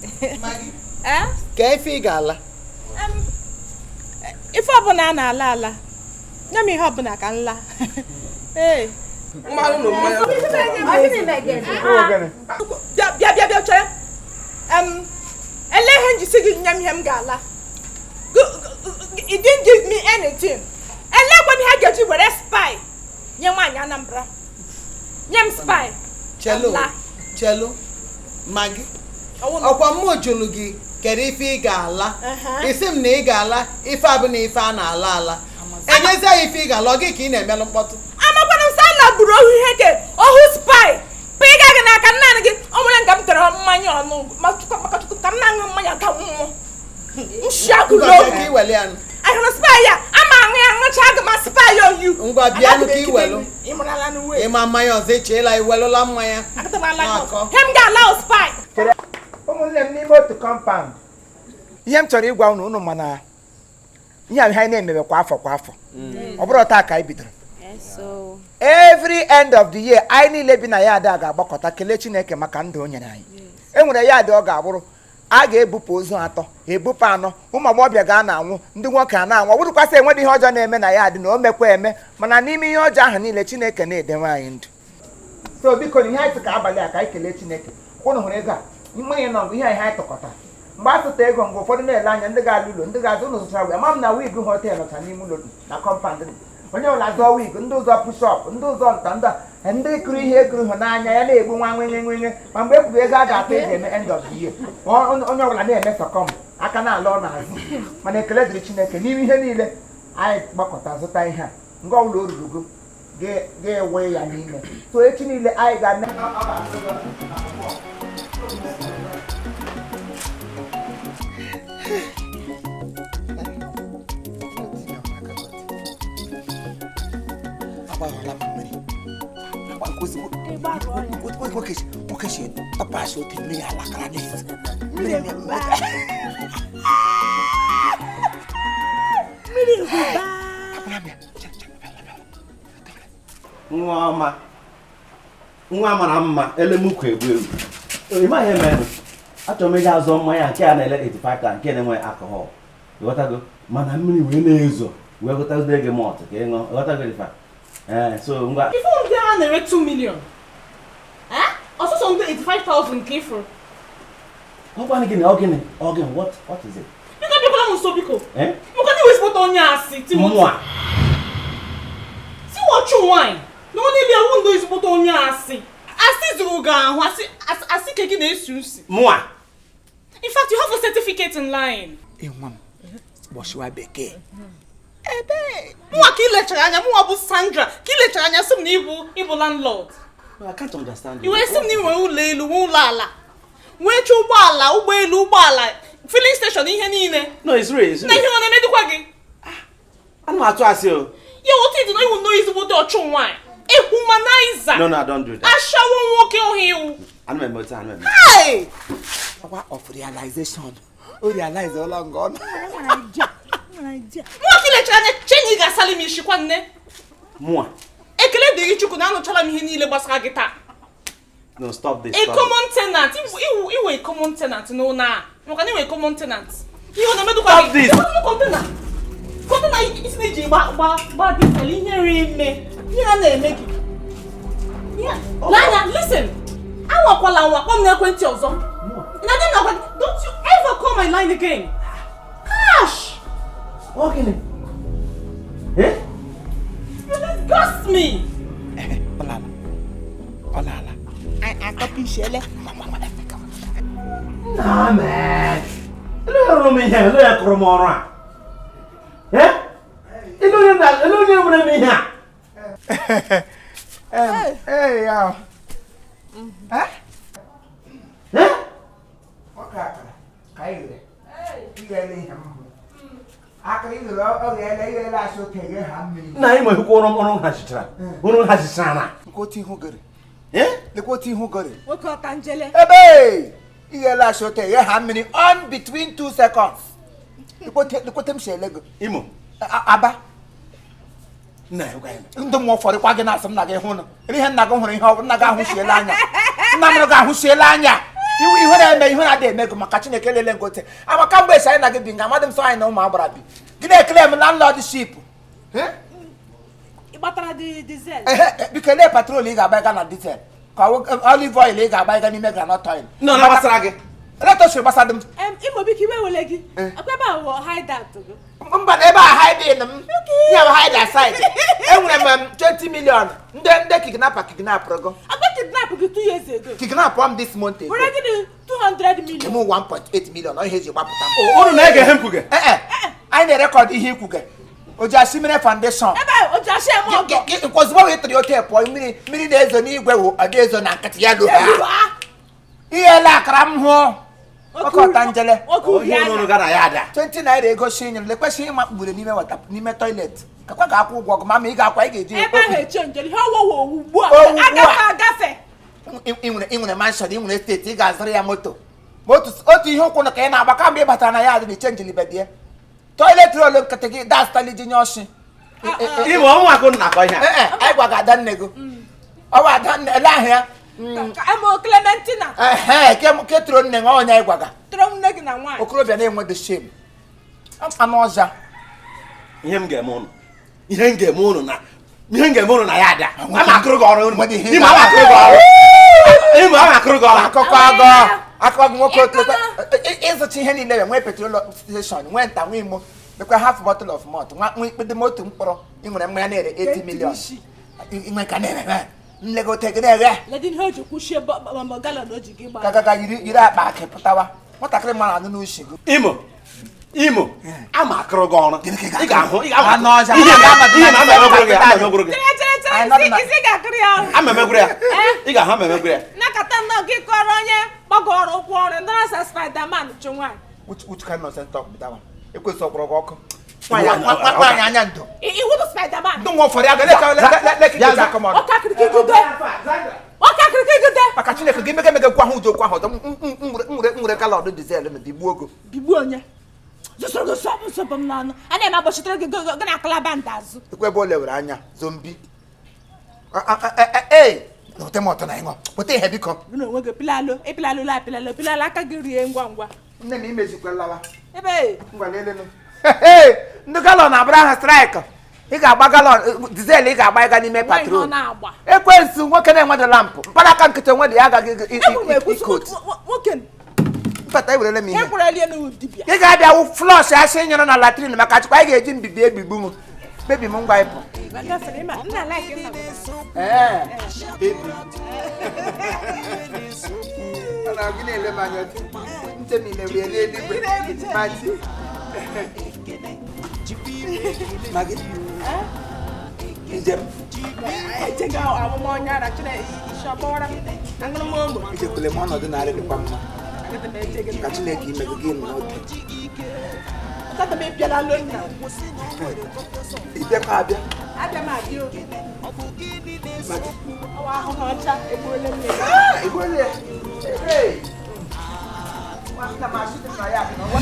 Eh? Ka ife ị ga-ala? Ife ọbụla a na-ala ala, nye m ihe ọbụla ka m laa. Ee. Mmanụ na mmanya. Bịa, bịa, bịa, bịa, chere. Ele ihe m ji sị gị nye m ihe m ga-ala? You didn't give me anything. Elekwanụ ihe a ga-eji were spy nye nwaanyị Anambra? Nye m spy. Chelu, chelu, Magị, ọkwa mụ jụrụ gị kedu ife ị ga-ala, ị sị m na ị ga-ala ife abụ na ife a na-ala ala, enyezie ya ife ị ga-ala, ọ gị ka ị na-emelụ mkpọtụ. Amakwana m sị na buru ohu ihe ke ohu spy pịga gị n'aka naanị gị. O nwere nga m tere mmanya ọnụ maka Chukwu ka m na-aṅụ mmanya ka mmụọ Ngwa bịa ka i wele ya nụ. Ahụrụ spy ya ama aṅụ ya ṅụcha aga ma spy on you. Ngwa bịanụ ka i welu. Ịma mmanya ọzọ echeela iwelụla mmanya. Ihe m ga-ala spy. Ụmụnne m n'ime otu compound, ihe m chọrọ ịgwa unu, unu mana ihe a ihe anyị na-emebe kwa afọ kwa afọ, ọ bụrọ taa ka anyị bidoro. Every end of the year anyị niile bi na yard a ga-agbakọta kelee Chineke maka ndụ o nyere anyị. E nwere yard ọ ga-abụrụ a ga-ebupụ ozu atọ, ebupụ anọ, ụmụ agbọghọbịa ga na-anwụ, ndị nwoke a na-anwụ. Ọ bụrụkwasị enwedị ihe ọjọọ na-eme na yard na o mekwa eme, mana n'ime ihe ọjọọ ahụ niile Chineke na-edewe anyị ndụ. So biko na ihe anyị sị ka abalị a ka anyị kelee Chineke. Ụnụ hụrụ ego a mmanya nọ ihe anyị tụkọtara mgbe a tụta ego, mgbe ụfọdụ na-ele anya ndị ga-alụ ụlọ, ndị ga-azụ ụlọ zụchara wig. Ama m na wig hotel nọcha n'ime ụlọ na compound, onye ọbụla zụọ wig, ndị ụzọ push-up, ndị ụzọ nta, ndị kụrụ ihe ekuru hụ n'anya ya na-egbu nwa nwenye nwenye. Ma mgbe e kwuru ego a ga-atụ eji eme end of the year, onye ọbụla na-eme sọkọm aka na-ala ọ n'azụ. Mana ekele dịrị Chineke n'ime ihe niile anyị gbakọta zụta ihe a, nga ọbụla o ruru go ga-ewe ya n'ime. So echi niile anyị ga-eme. Agbarụla m mmiri nwoke si tọpasị otu mmiri alakara n'ezi mmiri. Nwa ọma, nwa mara mma, elemukwu egbu egbu. Ị ma ihe mere achọrọ m ịga azụ mmanya nke a na-ele 85 nke na-enwe alcohol, ịghọtago? Mana mmiri wee na-ezo wee ghọtazie gị malt ka ị ṅụọ, ịghọtago ife? Ee, so ngwa. Ife ndị a na-ere 2 million ọsụsọ ndị 85,000 nke ifuru. Ọgwanụ gịnị? Ọ gịnị? Ọ gịnị? What is it? Biko bịakwala m nso biko. Maka na ị wụ ezigbote onye asị Timothy. Mụa. Si ọchụ nwaanyị na onye bịa wụ ndụ ezigbote onye asị. Asị zuru gị ahụ, asị asị ke gị na-esi usi. Mụa. In fact, you have a certificate in lying. Nwa m gbọshiwa bekee. Ebe mụnwa ka ị lechara anya, mụnwa bụ Sandra ka ị lechara anya sị m na ị bụ landlord. I can't understand you. I wee sị m na ị nwere ụlọ elu, nwee ụlọ ala, nwecha ụgbọala, ụgbọelu, ụgbọala, filling station, ihe niile. No, it's real, it's real. Na ihe ọ na-emedịkwa gị? Ana m atụ asị o. Ya otu ịdị na ị wụ nnọọ ezigbote ọchụ nwaanyị. A womanizer. No, no, I don't do that. Ashawo nwoke ohi iwu. Ana m eme otu ana m eme. Hey! Power of realization. O realize ọla nga ọ nọ. Mụnwa ka ị lechara anya chee na ị ga-asali m isi kwa nne. Mụa. Ekele dịrị Chukwu na anụchala m ihe niile gbasara gị taa. No, stop this. A common tenant. Ị wụ a common tenant n'ụlọ a. Maka na ị wụ a common tenant. Ihe ọ na-emedụkwa Stop this. Container. Container isi na iji gba gba gba diesel ihe nri ime. Ihe a na-eme gị. Lee anya, listen. Anwakwala anwa kpọọ m n'ekwentị ọzọ. Na di m na-agwa gị, don't you ever call my line again. Cash! Ọ gịnị? Eh? You disgust me. Ọlala. Ọlala. Atọpụ isi ele. Nna man. Ele rụrụ m ihe, ele ya kụrụ m ọrụ a. Eh? Ele onye na ele onye mere m ihe a? Ee ya. Eh? Eh? Ọka akara ka anyị ghere. Ighele ihe m hụrụ. Akara ighere ọ ghele ighele asị oke ghe ha mmiri. Nna anyị nwehụkwa ọrụ ọrụ hazichara. Ọrụ hazichara na. Nke otu ihu gere. Eh? Lekwa otu ihu gere. Nwoke ọtanjele. Ebe ighele asị oke ghe ha mmiri on between 2 seconds. Lekwote m si ele gị. Imo. Aba. Ndị mmụọ ụfọdụ kwa gị na-asị m na gị hụ nụ. Ihe nna gị hụrụ ihe ọ nna gị ahụsiela anya. Nna m gị ahụsiela anya. Ihu na-eme ihu na-adị eme gị maka Chineke lele ngote. Amaka mgbe esi anyị na gị bi nga amadị m sọ anyị na ụmụ agbara bi. Gị na-ekele m landlordship. Ị gbatara diesel. Biko lee patrol ị ga-agba ịga na diesel. Ka olive oil ị ga-agba ịga n'ime groundnut oil. Nọ na gbasara gị. Eletọsiri gbasara m. Imo biko iwe wele gị. Akwa ebe a wụ hideout gị. Mba na ebe a hiding m. Ya bụ hide aside. Enwere m 20 million. Ndị kidnapper kidnapụrụ gị. Akwa kidnap gị 2 years ago. Kidnap m this month ago. Were gịnị 200 million. M 1.8 million ọ ihe eji gbapụta m. Unu na-ege ihe m kwuge. Anyị na-erekọd ihe ikwuge. Ojiashi Foundation. Ebe Ojiashi eme ọgọ. Ozugbo wee tụrụ ote pụọ mmiri na-ezo n'igwe wụ ọ na-ezo na nkịtị ya lụba. Ihe ele akara m hụ. Oke ọta njele. 20 naira ego shi nyere lekwesị ịma kpughere n'ime wata n'ime toilet. Kakwa ga-akwụ ụgwọ gị mama ị ga-akwa ị ga-eji. Ebe ahụ eche njele ihe ọwụwa owu ugbu a. Agafe. Ị nwere mansion, ị nwere steeti, ị ga-azụrụ ya moto. Otu ihe ụkwụ na ka ị na-agba kamgbe ị batara na ya adị na ichenjili bedie. Toilet roll nkịtị gị dastali ji nye ọshị. Ime ọnwa akụ na-akọ ihe a. Anyị gwaga ada nne gị. Ọwa ada nne ele ahụ ya. Clementina. Ke tụrụ nne gị onye anyị gwaga. Tụrụ nne gị na nwaanyị. Okorobịa na-enwedo shame. Anụ ọzọ. Ihe m ga-eme ụnụ. Ihe m ga-eme ụnụ na ihe m ga-eme ụnụ na ya ada. Ama akụrụ gị ọrụ. Ime ama akụrụ gị ọrụ. Ime ama akụrụ gị ọrụ. Akụkọ agọ. Akụkọ nwoke otu ịzụcha ihe niile nwee petrol station nwee nta nwee imo mekwa half bottle of malt nwa ikpede moto mkpọrọ ị nwere mmanya na-ere 80 million. Inwe ka na-eme nlegote gị na-eghe. Kagaga yiri akpa akị pụtawa nwatakịrị mara anụ n'ushi gị. Imo Imo ama akụrụ gị ọrụ. Ị ga-ahụ ị ga-ahụ ihe na ama emegwuru gị ama emegwuru gị. Ama emegwuru ya. Ị ga-ahụ ama emegwuru ya. Nakọta nnọọ gị kọrọ onye gbagọrọ ụkwụ ọrụ ndị na-asa Spiderman chụ nwaanyị. Which kind of nonsense talk be that one? Ekwesị ọkpọrọ gị ọkụ. Nwaanyị anya ndo. Iwu bụ Spiderman. Ndị nwa ụfọdụ aga leka maka Chineke gị mege mege gwa ha ụjọ okwu ahụ ọzọ nwere galọn dizel na bigbuo ogo. Bigbuo onye? Zụsoro gị sọpụ sọpụ m n'ọnụ. A na-eme agbachitere gị gị na akụlaba azụ. Ekwe ebe o lewere anya zombi. Ee weta m ọtọ na ịṅụ weta ihe biko. Gị na onwe gị pilalụ ịpilalụ la pilalụ pilalụ aka gị rie ngwa ngwa. Nne m imezikwala. Ebe ngwa lelenu. Ndị galọn abụrụ aha straịkụ. Ị ga-agba galọn dizel ị ga-agba ịga n'ime patrol. Ekwensu nwoke na-enwedo lampụ mkpanaka nkịtị onwe dị ya agaghị ikot. Mpata ewerele m ihe. Ị ga-abịa wụ flọsh asị nyụrụ na latrin maka chukwu anyị ga-eji mbibi ebigbu m. Bebi m ngwa ịpụ. Magi? Njem. Echega amụma onye ara Chineke Ichekwele m ọnọdụ narị dịkwa mma. Ka Chineke ime gị nọ n'otu. Ịbịakwa abịa. Abịa m abịa oge. Ọwa ahụhụ ọcha egbuola m. Egbuola ya. Ee. Nwanna m asị dị na ya.